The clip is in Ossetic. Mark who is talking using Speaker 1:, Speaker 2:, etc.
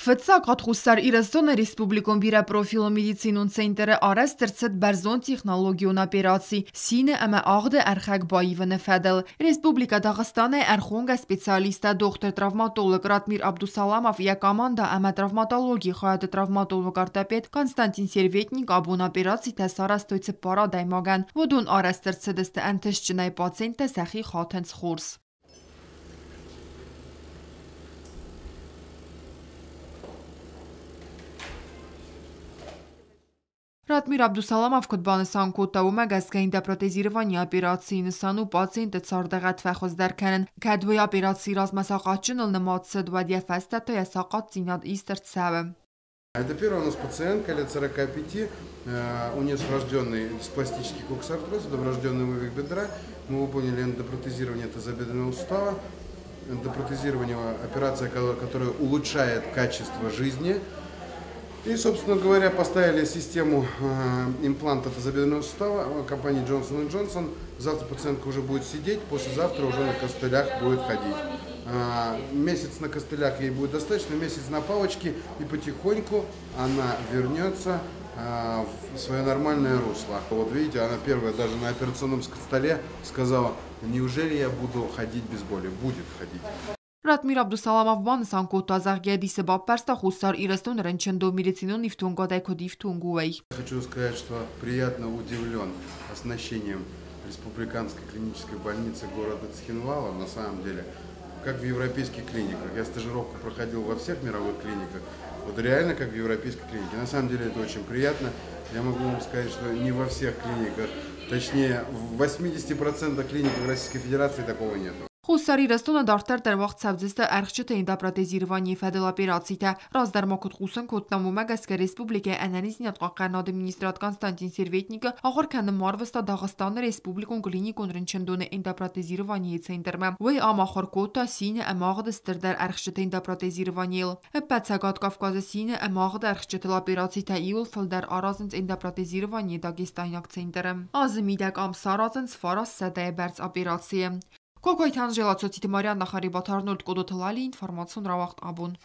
Speaker 1: Фыццаг хатт Хуссар Ирыстоны республикон бирӕпрофилон медицинон центры арӕзт ӕрцыд бӕрзондтехнологион операци сины ӕмӕ агъды ӕрхӕг баивыны фӕдыл. Республикӕ Дагъыстанӕй ӕрхонгӕ специалисттӕ дохтыр-травматолог Ратмир Абдусаламов йӕ командӕ ӕмӕ травматологийы хайады травматолог-ортопед Константин Серветник абон операцитӕ сарӕзтой цыппар адӕймагӕн. Уыдон арӕзт ӕрцыдысты ӕнтыстджынӕй, пациенттӕ сӕхи хатынц хорз. Ратмир Абдусаламов куыд банысан кодта, уымӕ гӕсгӕ эндопротезированийы операцийы нысан у пациенты цардыгъӕд фӕхуыздӕр кӕнын. Кӕд уый операцийы размӕ сахъатджыныл нымад цыд, уӕд йӕ фӕстӕ та йӕ сахъатдзинад ист ӕрцӕуы.
Speaker 2: Это первая у нас пациентка лет 45, у нее врожденный диспластический коксартроз, это врожденный вывих бедра. Мы выполнили эндопротезирование тазобедренного сустава. Эндопротезирование – операция, которая улучшает качество жизни. И, собственно говоря, поставили систему импланта тазобедренного сустава компании Johnson & Johnson. Завтра пациентка уже будет сидеть, послезавтра уже на костылях будет ходить. Месяц на костылях ей будет достаточно, месяц на палочке, и потихоньку она вернется в свое нормальное русло. Вот видите, она первая даже на операционном столе сказала: неужели я буду ходить без боли? Будет ходить.
Speaker 1: Ратмир Абдусаламов банысан кодта, зӕгъгӕ, дисы баппӕрста Хуссар Ирыстоны рынчындон медицинон ифтонгадӕй куыд ифтонг у, уый.
Speaker 2: Хочу сказать, что приятно удивлен оснащением Республиканской клинической больницы города Цхинвала. На самом деле, как в европейских клиниках. Я стажировку проходил во всех мировых клиниках. Вот реально как в европейской клинике. На самом деле это очень приятно. Я могу вам сказать, что не во всех клиниках, точнее в 80% клиниках Российской Федерации такого нет.
Speaker 1: Хуссар Ирыстоны дарддӕр дӕр уагъд цӕудзысты ӕрхджыты эндопротезированийы фӕдыл операцитӕ. Раздӕр ма куыд хъусын кодтам, уымӕ гӕсгӕ республикӕйы ӕнӕниздзинад хъахъхъӕнынады министрад Константин Серветникы ахуыр кӕнынмӕ арвыста Дагъыстаны республикон клиникон рынчындоны эндопротезированийы центрмӕ. Уый ам ахуыр кодта сины ӕмӕ агъды стырдӕр ӕрхджыты эндопротезированийыл. Ӕппӕт Цӕгат Кавказы сины ӕмӕ агъды ӕрхджытыл операцитӕ иууыл фылдӕр аразынц эндопротезированийы дагестайнаг центры. Азы мидӕг ам саразынц 900-йы бӕрц операцийы. Кокойты Анжела, Цоциты Марианна, Харибат Арнольд, Къодоты Лали, информацион рауагъд «Абон».